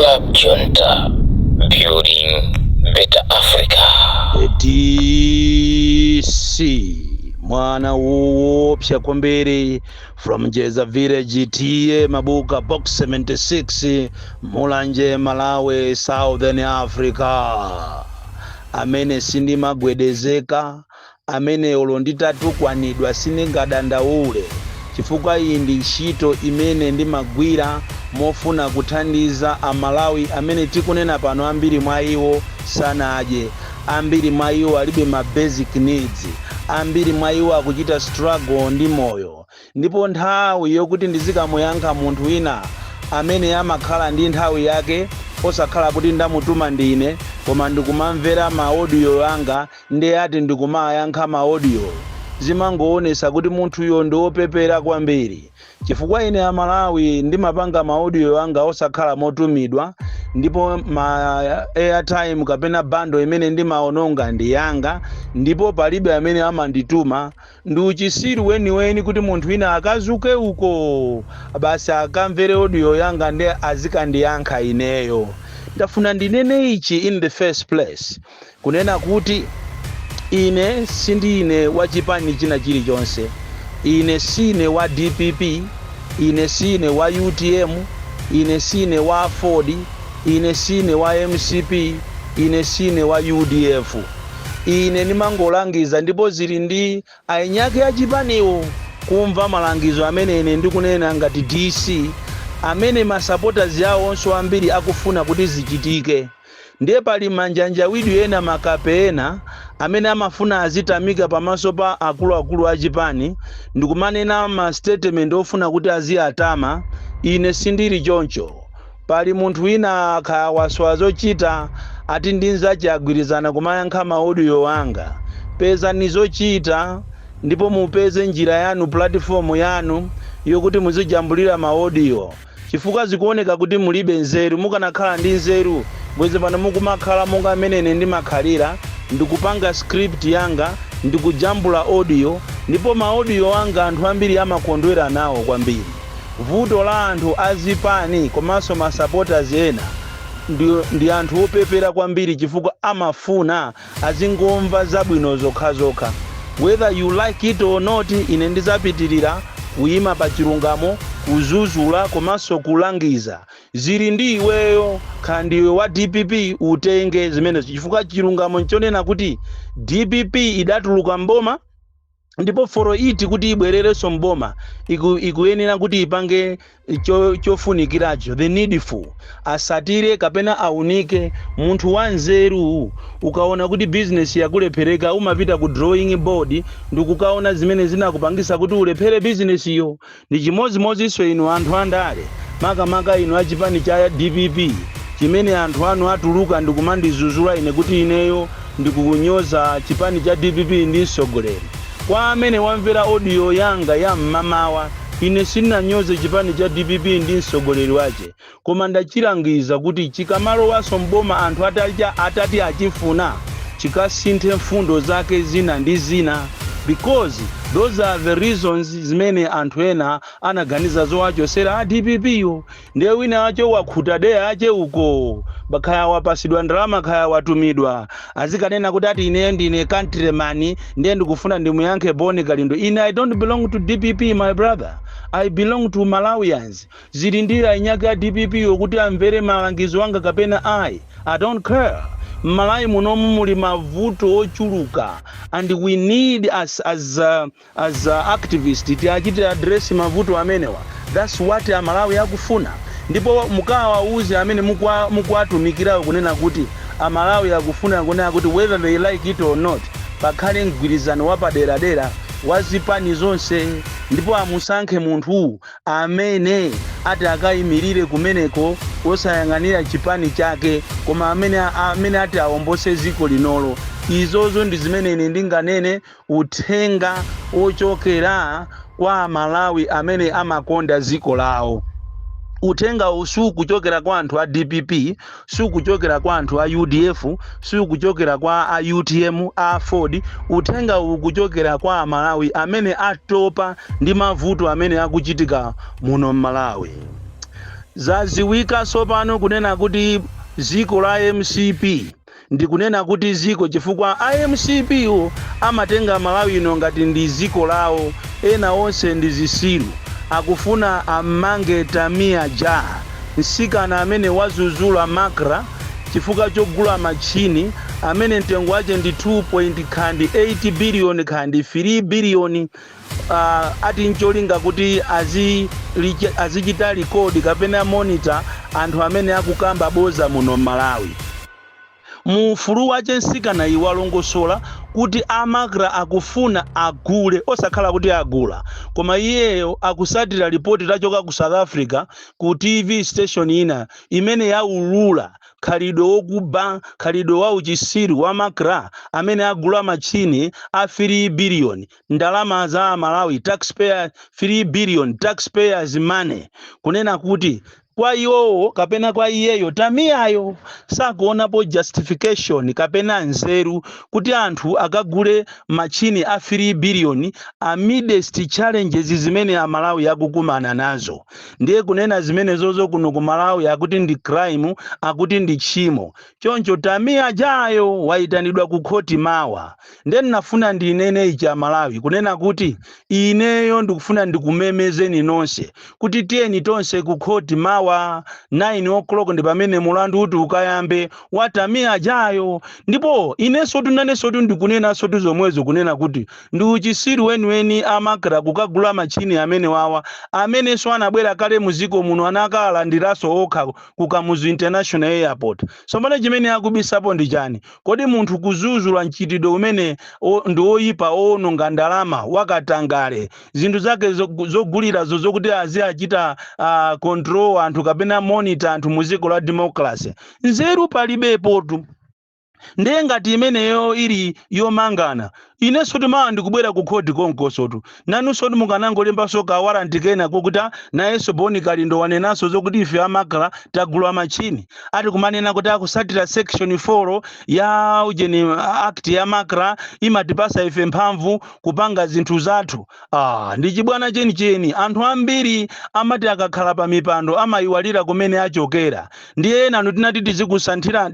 Club Junta, building better Africa. DC mwana woopsa kwambiri from Jeza Village, T/A Mabuka, Box 76, Mulanje, Malawi, Southern Africa, amene sindimagwedezeka, amene olo nditatukwanidwa sindingadandaule, chifukwa iyi ndi ntchito imene ndimagwira mofuna kuthandiza Amalawi amene tikunena pano. Ambiri mwa iwo sanadye, ambiri mwa iwo alibe ma basic needs, ambiri mwa iwo akuchita struggle ndi moyo. Ndipo nthawi yokuti ndizikamuyankha munthu wina amene amakhala ndi nthawi yake, osakhala kuti ndamutuma ndine, koma ndikumamvera ma audio anga, ndi ati ndikumayankha ma audio, zimangoonesa kuti munthuyo ndi wopepera kwambiri, chifukwa ine, Amalawi, ndimapanga ma audio anga osakhala motumidwa, ndipo ma airtime kapena bundle imene ndimaononga ndi yanga, ndipo palibe amene amandituma. Ndi uchisiru weniweni kuti munthu wina akazuke uko basi akamvere audio yanga ndi azikandiyankha ineyo. Ndafuna ndinene ichi in the first place, kunena kuti ine sindine wa chipani china chilichonse. Ine sine wa DPP, ine sine wa UTM, ine sine wa Ford, ine sine wa MCP, ine sine wa UDF. Ine ndimangolangiza, ndipo zili ndi ainyake achipaniwo kumva malangizo amene ine ndikunena ngati DC, amene ma supporters awonso ambiri akufuna kuti zichitike. Ndiye pali manjanjawidwe ena, makape ena amene amafuna azitamika pamaso pa akuluakulu achipani ndikumanena ma statement ofuna kuti aziyatama. Ine sindili choncho. Pali munthu wina akawaswa zochita, ati ndi nzache agwirizana kumayankha ma audio anga. Pezani zochita ndipo mupeze njira yanu, platform yanu yokuti muzijambulira ma audio, chifukwa zikuoneka kuti mulibe nzeru. Mukanakhala ndi nzeru, bwezi pano mukumakhala monga amene ine ndimakhalira, ndikupanga script yanga, ndikujambula audio, ndipo ma audio anga anthu ambiri amakondwera nawo kwambiri. Vuto la anthu azipani komanso ma supporters ena ndi anthu opepera kwambiri, chifukwa amafuna azingomva zabwino zokhazokha. Whether you like it or not, ine ndizapitirira kuyima pa chilungamo, kuzuzula komanso kulangiza. Zili ndi iweyo, khala ndiwe wa DPP, utenge zimenezo, chifukwa chilungamo nchonena kuti DPP idatuluka mboma, ndipo for it kuti ibwererenso mboma ikuyenera kuti ipange chofunikiracho, the needful, asatire kapena aunike. Munthu wanzeru, ukaona kuti business yakulephereka, umapita ku drawing board ndikukaona zimene zinakupangisa kuti ulephere business iyo. Ndi chimodzimodzinso inu anthu andale, makamaka inu achipani cha DPP, chimene anthu anu atuluka ndikumandizuzula ine kuti ineyo ndikunyoza chipani cha DPP ndi mtsogoleri. Kwa amene wamvera audio yanga ya mmamawa, ine sindinanyoze chipani cha DPP ndi mtsogoleri wache, koma ndachilangiza kuti chikamalowanso mboma anthu atati achifuna, chikasinthe mfundo zake zina ndi zina, because those are the reasons zimene anthu ena anaganiza zowachosera a DPP yo. Ndiye wina ache wakhuta deya ache uko, bakhaya wapasidwa ndalama, khaya watumidwa, azikanena kuti ati ine ndine countryman, ndiye ndikufuna ndimuyankhe Boni Kalindo. Ine I don't belong to DPP, my brother, I belong to Malawians. Zili ndi ainyake a DPP yokuti amvere malangizo anga kapena ayi, I don't care. Mmalawi munomu muli mavuto ochuluka and we need as activist tiachite address mavuto amenewa. That's what Amalawi akufuna. Ndipo mukawauze amene mukuwatumikirawo kunena kuti Amalawi akufuna kunena kuti whether they like it or not, pakhale mgwirizano wapaderadera wa zipani zonse, ndipo amusankhe munthu amene ati akayimirire kumeneko, osayang'anira chipani chake, koma amene ati awombose dziko linolo. Izozo ndi zimene ine ndinganene, uthenga ochokera kwa Amalawi amene amakonda dziko lawo. Uthenga uwu sukuchokera kwa anthu a DPP, sukuchokera kwa anthu a UDF, sukuchokera kwa a UTM, a Ford. Uthenga uwu kuchokera kwa Amalawi amene atopa ndi mavuto amene akuchitika muno mmalawi. Zaziwika tsopano kunena kuti ziko la MCP, ndikunena kuti ziko chifukwa a MCP wo amatenga Malawi ino ngati ndi ziko lawo, ena onse ndi zisilu. Akufuna ammange Tamia Ja, msikana amene wazuzula MACRA chifukwa chogula machini amene mtengo wache ndi 2.8 billion kandi 3 billion, ati ncholinga kuti azichita record kapena monitor anthu amene akukamba boza muno Malawi. Mufulu wache msikana iwo alongosola kuti a MACRA akufuna agule, osakhala kuti agula, koma iyeyo akusatira ripoti lachoka ku South Africa ku TV station ina imene yaulula khalidwe wokuba, khalidwe wa uchisiru wa MACRA amene agula machini a 3 billion, ndalama za Malawi taxpayer, 3 billion taxpayers money. Kunena kuti kwa iwowo kapena kwa iyeyo Tamiyayo sakuonapo justification kapena nzeru kuti anthu akagule machini a 3 billion amidst challenges zimene Amalawi akukumana nazo. Ndiye kunena zimenezozo kuno ku Malawi akuti ndi crime, akuti ndi tchimo. Choncho Tamiya Jayo wayitanidwa ku khoti mawa. Ndiye ndinafuna ndinene ichi, Amalawi, kunena kuti ineyo ndikufuna ndikumemezeni nonse kuti tiyeni tonse ku khoti mawa 9 o'clock, ndi pamene mulandu uti ukayambe wa Tamiya Jayo. Ndipo inenso tunanenso ndikunenanso zomwezo, kunena kuti ndi uchisiru weniweni a MACRA kukagula machini amene wawa, amenenso anabwera kale muziko muno, anakalandiranso okha ku Kamuzu International Airport. Tsopano chimene akubisapo ndi chani? Kodi munthu kuzuzula mchitidwe umene ndi oyipa, owononga ndalama, wakatangale, zinthu zake zogulirazo zokuti aziachita control anthu kapena monitor anthu muziko la democracy, nzeru palibepotu. Ndiye ngati imeneyo ili yomangana, inenso timawa ndikubwera ku khoti konkosotu. Nanunso mukanangolembanso ka warrant kena kokuti nayenso Boni Kalindo wanenanso zokuti ife a MACRA tagula machini, ati kumanena kuti akusatira section 4 ya ujeni act ya MACRA, imatipasa ife mphamvu kupanga zinthu zathu. Ndi chibwana chenicheni. Anthu ambiri amati akakhala pa mipando amayiwalira kumene achokera. Ndiye enanu tinati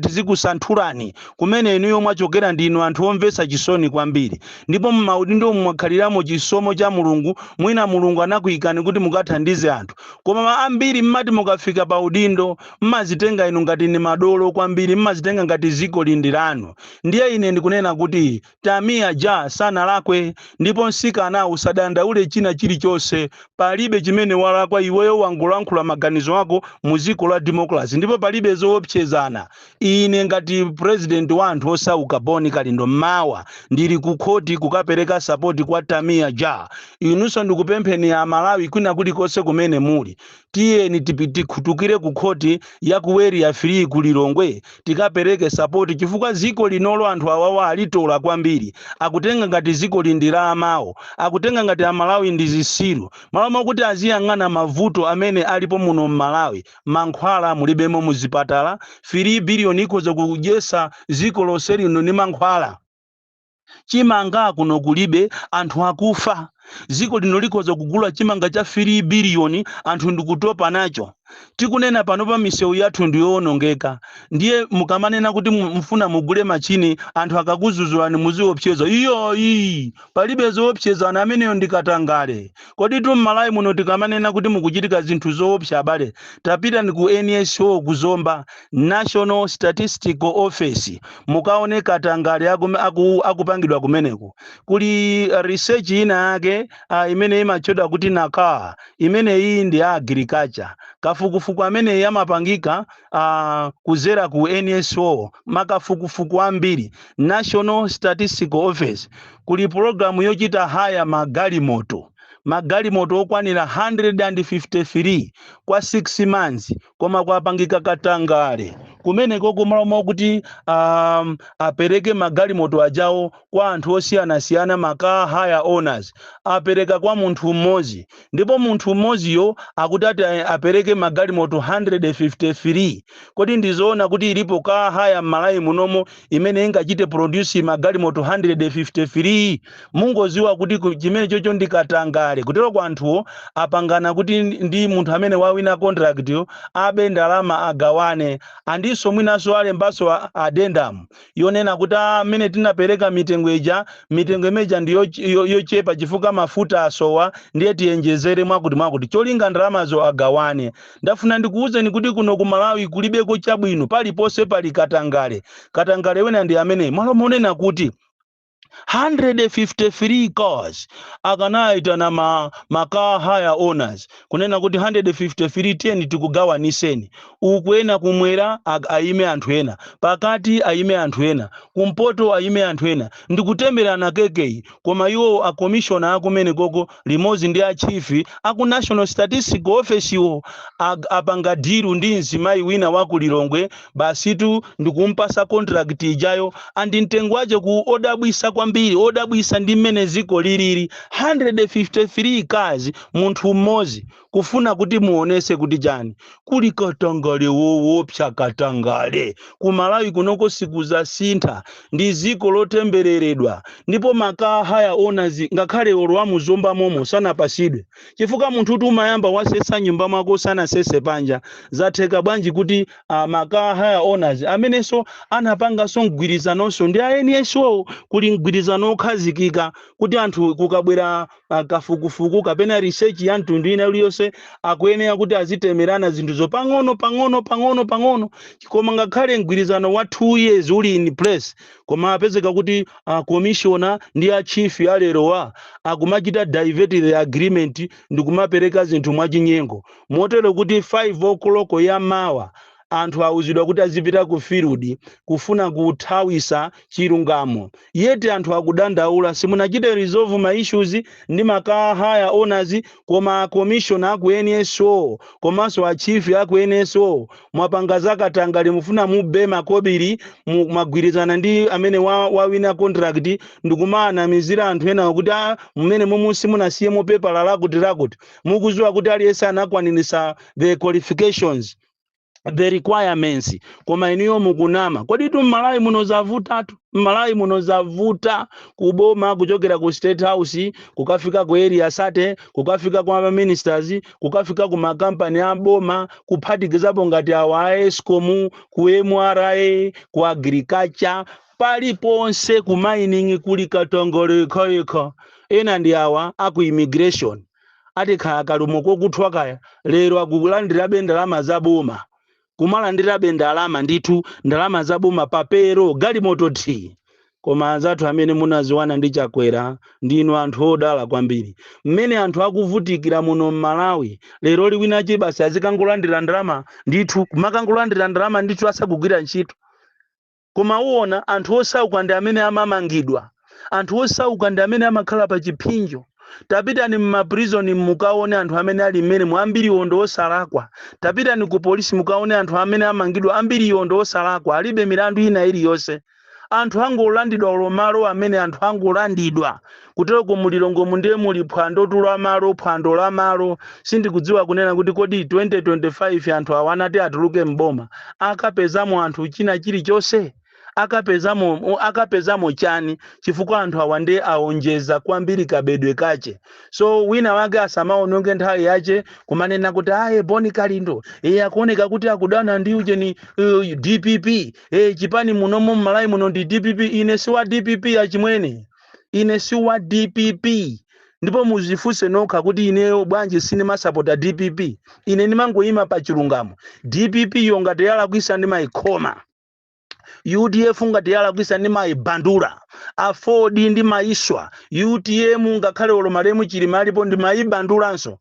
tizikusanthulani kumene inuyo mwachokera. Ndinu anthu omvetsa chisoni kwambiri, ndipo mmaudindo mwakhaliramo chisomo cha Mulungu. Mwina Mulungu anakuyikani kuti mukathandize anthu, koma ambiri mmati mukafika pa udindo mmazitenga inu ngati ni madolo kwambiri, mmazitenga ngati ziko lindi lanu. Ndiye ine ndikunena kuti Tamiya Ja sanalakwe, ndipo msikana usadandaule china chilichonse, palibe chimene walakwa iweyo, wangolankhula maganizo ako mu ziko la democracy, ndipo palibe zoopsezana. Ine ngati president wa anthu osauka, Boni Kalindo, mawa ndili ku khoti kukapereka support kwa Tamiya Ja. Inunso ndikupempheni Amalawi kwina kulikonse kumene muli, tiyeni tikhutukire ku khoti ya ku Area 3 ku Lilongwe tikapereke support, chifukwa ziko linolo anthu awawa alitola kwambiri. Akutenga ngati ziko lindi la amawo, akutenga ngati Amalawi ndi zisilu, malo mokuti aziyang'ana mavuto amene alipo muno m'Malawi. Mankhwala mulibemo muzipatala. 3 biliyoni ikhoza kudyesa ziko lonse lino ndi mankhwala. Chimanga kuno kulibe, anthu akufa. Ziko lino likhoza kugula chimanga cha 3 biliyoni, anthu ndikutopa nacho. Tikunena pano pa misewu yathu ndiyowonongeka. Ndiye mukamanena kuti mufuna mugule machini, anthu akakuzuzulani muziopseza. Iyoyi palibe zoopsezana, ameneyo ndikatangale. Kodi tu m'Malawi muno tikamanena kuti mukuchitika zinthu zoopsa, abale, tapita ku NSO kuzomba, National Statistical Office, mukaone katangale akupangidwa kumeneko. Kuli research ina yake imene imatchedwa kuti NACAL, imene iyi ndi ya agriculture. Kafukufuku amene amapangika kuzera ku NSO, makafukufuku ambiri, National Statistical Office, kuli program yochita hire magalimoto, magalimoto okwanira 153 kwa 6 months, koma kwapangika katangale kumeneko. Kumalomo kuti apereke magalimoto ajawo kwa anthu osiyanasiyana, ma car hire owners, apereka kwa munthu mmodzi, ndipo munthu mmodziyo akuti ati apereke magalimoto 153. Kodi ndizoona kuti ilipo car hire m'Malawi munomo imene ingachite produce magalimoto 153? Mungoziwa kuti chimene chocho ndikatangale. Katangale kutero kwa anthuwo apangana kuti ndi munthu amene wawina contract yo abe ndalama agawane. Andinso mwinanso alembanso addendum yonena kuti amene tinapereka mitengo ija, mitengo imeja ndi yochepa chifukwa mafuta asowa, ndiye tiyenjezere mwakuti mwakuti, cholinga ndalamazo agawane. Ndafuna ndikuwuzeni kuti kuno ku Malawi kulibeko chabwino, paliponse pali katangale. Katangale wena ndi amene malo monena kuti 153 cars, akanayitana ma car hire owners kunena kuti 153 10 tikugawaniseni uku, ena kumwera ayime anthu ena, pakati ayime anthu ena, kumpoto ayime anthu ena, ndikutemberana kekeyi. Koma iwo a commissioner akumene koko limodzi ndi a chief aku National Statistical Office iwo apanga deal ndi mzimayi wina wa ku Lilongwe basitu, ndikumpasa contract ijayo, and mtengo wache ku odabwisa kwambiri, odabwisa ndi mmene ziko lilili. 153 cars munthu mmodzi, kufuna kuti muonese kuti chani? Kuli katangale woopsa, katangale ku Malawi kunoko sikuzasintha, ndi ziko lotembereredwa. Ndipo ma car hire owners ngakhale olo amuzomba momo sanapasidwe, chifukwa munthu kuti umayamba wasesa nyumba mwako sanasese panja. Zatheka bwanji kuti ma car hire owners amenenso anapanganso mgwirizanonso ndi a NSO, kuli mgwirizano okhazikika kuti anthu kukabwera kafukufuku kapena research ya mtundu ina iliyonse akuyenera kuti azitemerana zinthuzo pang'ono pang'ono pang'ono pang'ono? Koma ngakhale mgwirizano wa 2 years uli in place, koma apezeka kuti commissioner ndi a chief alerowa akumachita divert the agreement ndikumapereka zinthu mwachinyengo, motero kuti 5 o'clock ya mawa anthu awuzidwa kuti azipita ku field kufuna kuthawisa chilungamo. Yet anthu akudandaula, simunachite resolve ma issues ndi ma car hire owners, koma commissioner aku NSO komanso a chief aku NSO mwapanga zakatangale, mufuna mube makobiri, mwagwirizana ndi amene wawina contract ndikumaanamizira anthu ena kuti mmene momwe simunasiyemo pepala lakuti lakuti. Mukuziwa kuti aliyense anakwanirisa the qualifications, the requirements, koma iniyo mukunama. Kodi tu Mmalawi muno zavutatu, Mmalawi muno zavuta. Kuboma, kuchokera ku State House kukafika ku Area 30, kukafika kwa ministers, kukafika ku makampani aboma, kuphatikizapo ngati awa a ESCOM, ku MRA, ku agriculture, paliponse, ku mining, kuli katangale yekhayekha. Ena ndi awa aku immigration, atikhala kalumo kokuthwa kaya lero akulandirabe ndalama zaboma, kumalandirabe ndalama ndithu, ndalama zaboma papero galimoto t. Koma anzathu amene munaziwana ndi Chakwera, ndinu anthu odala kwambiri. Mmene anthu akuvutikira muno mMalawi lero, liwinachi basi azikangolandira ndalama ndithu, kumakangolandira ndalama ndithu asakugwira ntchito. Koma uwona anthu osauka ndi amene amamangidwa, anthu osauka ndi amene amakhala pa chipsinjo. Tapitani mma prison mukaone anthu amene ali mmene ambiriwo ndi osalakwa. Tapitani ku polisi mukaone anthu amene amangidwa, ambiriwo ndi osalakwa, alibe milandu ina iliyonse. Anthu angolandidwa olo malo amene anthu angolandidwa kutereko mulilongomu, ndiye muli phwando tu la malo, phwando la malo. Sindikudziwa kunena kuti kodi 2025 anthu awa anati atuluke mboma akapezamo anthu china chilichonse, akapezamo chani? Chifukwa anthu awa ndiye aonjeza kwambiri kabedwe kache. So wina wake asamaononge nthawi yache kumanena kuti aye, Boni Kalindo iye akuoneka kuti akudana ndi ujeni DPP, chipani munomo mMalawi muno ndi DPP. Ine si wa DPP achimwene, ine si wa DPP. Ndipo muzifunse nokha kuti ineyo bwanji sindimasapota DPP. Ine ndimangoyima pa chilungamo. DPP yo ngati yalakwisa ndimayikhoma, UDF ngati yalakwisa ndimayibandula, AFORD ndimayiswa, UTM ngakhale olo malemu Chilima alipo ndimayibandulanso.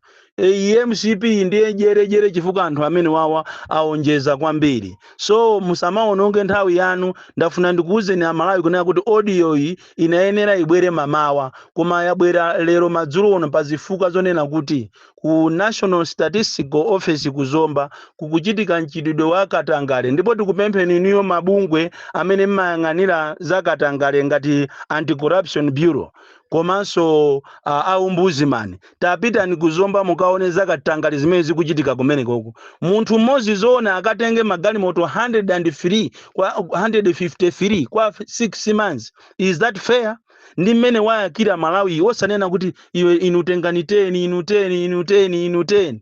MCP ndiye jerejere, chifukwa anthu amene wawa aonjeza kwambiri. So musamaononge nthawi yanu. Ndafuna ndikuwuzeni Amalawi kunena kuti audio iyi inayenera ibwere mamawa, koma yabwera lero madzulo uno pa zifukwa zonena kuti ku National Statistical Office kuzomba kukuchitika mchitidwe wa katangale. Ndipo tikupempheni inuyo mabungwe amene mmayang'anira za katangale ngati Anti-Corruption Bureau komanso a Ombudsman, tapitani kuzomba mukaone za katangale zimene zikuchitika kumenekoko. Munthu mmodzi zoona akatenge magalimoto 103 kwa 153 kwa 6 months? Is that fair? Ndi mmene wayakira Malawi, osanena kuti iwe inu tengani 10, inu 10, inu 10, inu 10.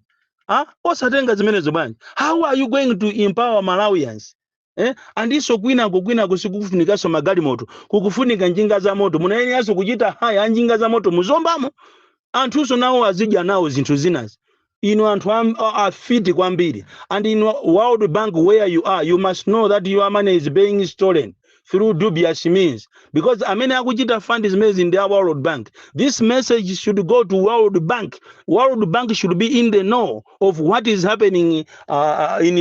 Ah, osatenga zimenezo bwanji? How are you going to empower Malawians? Eh? Andinso kwinako sikukufunikanso magalimoto, kukufunika njinga za moto. Munayeneranso kuchita hire anjinga za moto muzombamo, anthunso nawo azidya nawo zinthu zinazi. Inu anthu afiti kwambiri. And in World Bank, where you are, you must know that your money is being stolen through dubious means, because amene akuchita fund zimenezi ndi a World Bank. This message should go to World Bank. World Bank should be in the know of what is happening in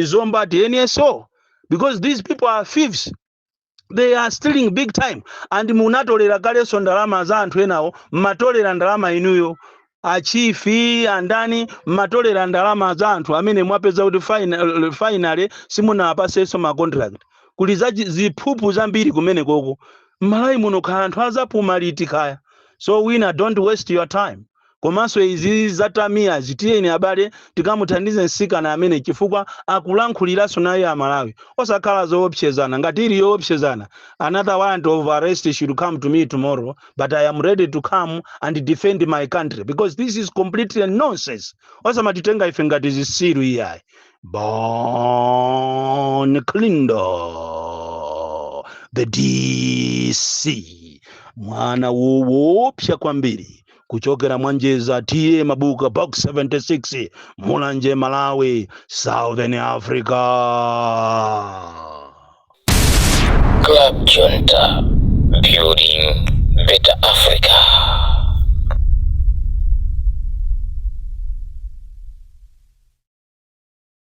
Zomba at NSO, because these people are thieves. They are stealing big time. And munatolera kalenso ndalama za anthu enawo, mmatolera ndalama inuyo achief andani, mmatolera ndalama za anthu amene mwapeza kuti finally simunawapasenso ma contract. Kuli za ziphuphu zambiri kumene koko. Mmalawi muno khala anthu azapuma liti kaya? So wina, don't waste your time. Komanso izi zatamiya, zitiyeni abale, tikamuthandize msikana amene, chifukwa akulankhuliranso naye Amalawi, osakhala zoopsezana. Ngati ili yoopsezana, another warrant of arrest should come to me tomorrow, but I am ready to come and defend my country, because this is completely nonsense. Osamatitenga ife ngati zisiru iyayi. Bon Kalindo, the DC, mwana woopsa kwambiri, kuchokera Mwanjeza, T/A Mabuka, Box 76, Mulanje, Malawi, Southern Africa. Club Junta, building better Africa.